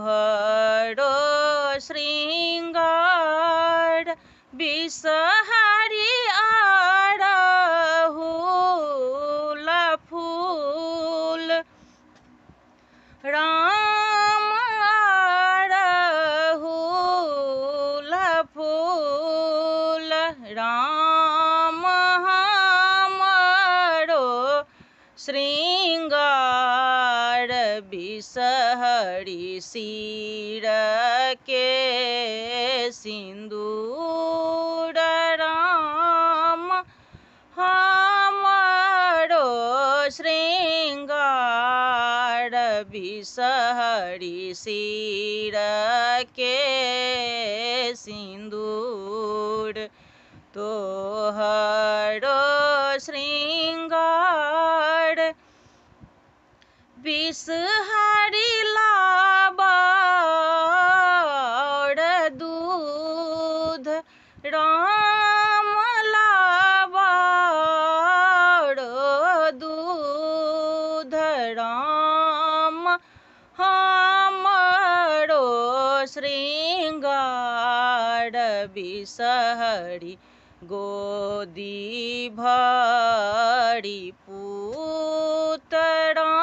तोहरो श्रृंगार विषहरी अड़हुल फूल, राम अड़हुल फूल, राम हमरो श्रृंगार विषहरी सिर के सिन्दूर, राम हमरो श्रृंगार विषहरी सिर के सिन्दूर, तोहरो श्रृंगार विषहरी लाबा और दूध, राम लाबा और दूध, राम हमरो श्रृंगार विषहरी गोदी भरी पूत, राम।